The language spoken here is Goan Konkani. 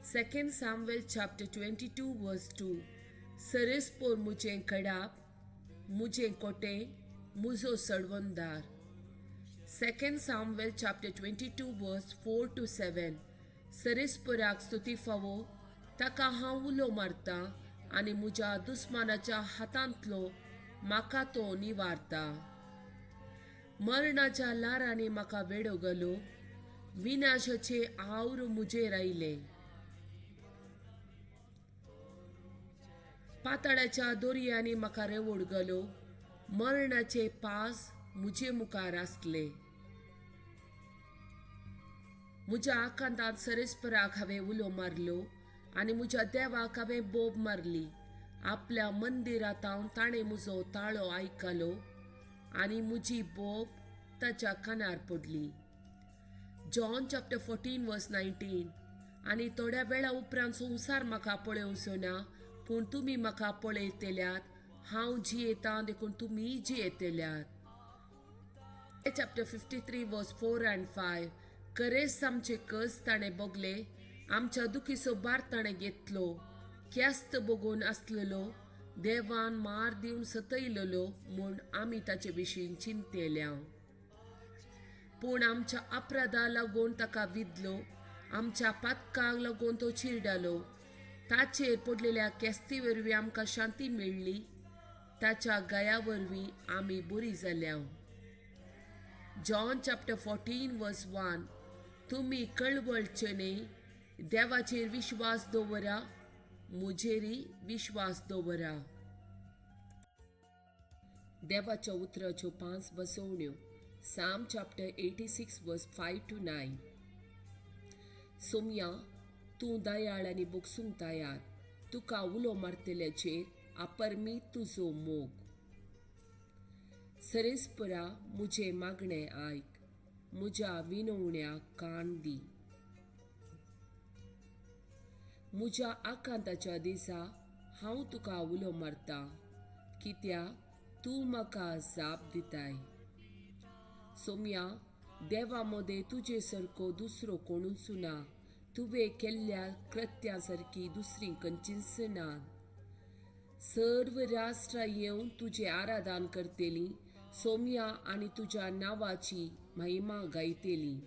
Second Samuel chapter 22 verse 2. सरेस्पोर मुजें कडाप, मुजें कोटें, मुजो सडवंदार. Second Samuel chapter 22 verse 4 to 7. सरेस्पोराक स्तुती फावो, ताका हांव उलो मारतां आनी म्हज्या दुस्मानाच्या हातांतलो म्हाका तो निवारता. मरणाच्या ल्हारांनी म्हाका वेडो घालो, विनाशाचे आवर म्हजेर आयले. पाताळाच्या दोरयांनी म्हाका रेवड घालो, मरणाचे पास म्हजे मुखार आसले. म्हज्या आकांतांत सरेस्पराक हांवें उलो मारलो आनी म्हज्या देवाक हांवें बोब मारली. आपल्या मंदिरांत ताणें म्हजो ताळो आयकलो आनी म्हजी बोब ताच्या कानार पडली. John chapter 14 verse 19. आनी थोड्या वेळा उपरांत संवसार म्हाका पळोवचो ना, पूण तुमी म्हाका पळयतल्यात. हांव जियेतां देखून तुमी जियेतल्यात. Chapter 53 verse 4 and 5. करेस आमचे कस ताणें भोगले, आमच्या दुखीचो भार ताणें घेतलो. क्यास्त भोगून आसलेलो, देवान मार दिवन सतयलेलो म्हूण आमी ताचे विशीं चिंतेल्या. पूण आमच्या अपराधा लागून ताका विदलो, आमच्या पातकाक लागून तो चिरडालो. ताचेर पडलेल्या केस्ती वरवीं आमकां शांती मेळ्ळी, ताच्या गया वरवीं आमी बरी जाल्या. John chapter 14 verse 1. तुमी कळवळचे न्हय, देवाचेर विश्वास दवरा, म्हजेरय विश्वास दवरा. देवाच्या उतराच्यो 5 बसवण्यो. Psalm chapter 86 verse 5 to 9. Somya, तूं दयाळ आनी बोगसूंक तयार, तुका उलो मारतल्याचेर अपरमीत तुजो मोग. सरेस्परा म्हजें मागणें आयक, म्हज्या विनवण्याक कान दी. म्हज्या आकांताच्या दिसा हांव तुका उलो मारतां, कित्याक तूं म्हाका जाप दिताय. सोम्या, देवा मदें तुजे सारको दुसरो कोणूच ना, तुवें केल्ल्या कृत्यां सारकी दुसरी खंयचीच ना. सर्व राष्ट्रां येवन तुजें आराधन करतलीं, सोम्या, आनी तुज्या नांवाची महिमा गायतलीं.